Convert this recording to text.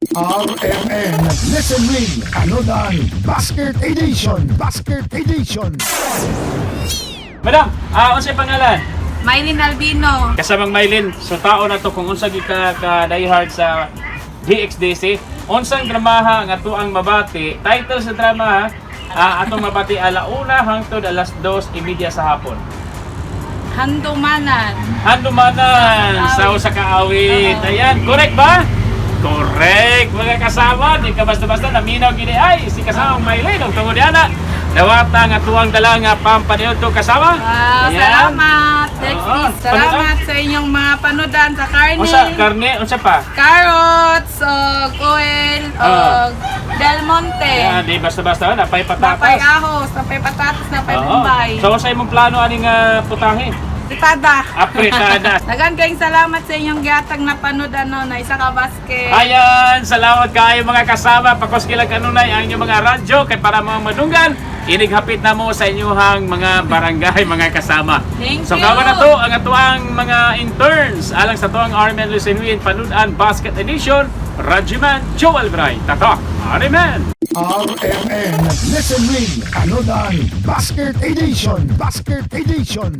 RMN Listen Ring Panodan Basket Edition. Basket Edition. Madam, unsay pangalan? Mylene Albino. Kasamang Mylene, so tao na to kung unsa gyud ka ka diehard sa DXDC, unsang dramaha nga tuang mabati, title sa drama ha, atong mabati alauna hangtod alas 2:30 sa hapon. Handumanan. Handumanan sa usa ka awit. Oo. Ayan, correct ba? Correct, mga kasama. Di ka basta-basta naminaw gini ay si kasamang Mylene og tungod ana. Dawata nga tuang dala nga pampaniod to, kasama. Wow, Ayan. salamat. Next Oo. is salamat sa inyong mga panudan sa karne. Unsa karne, unsa pa? Carrots, og oil, og Del Monte. Ayan, di basta-basta napay patatas. Napay ahos, napay patatas, napay Oo. bombay. So unsa imong plano aning putahe? Fritada. Apritada. Dagan kayong salamat sa inyong gihatag na panud ano, na isa ka basket. Ayan, salamat kayo, mga kasama. Pakuski lang kanunay ang inyong mga radyo kay para mga madunggan. Inighapit na mo sa inyong mga barangay, mga kasama. Thank So you. kawa na to ang atuang mga interns alang sa tuang Armen Lucenwin Panudan Basket Edition, Rajiman Joel Bray. Tatak, Armen! RMN Listen Ring Panodan Basket Edition. Basket Edition.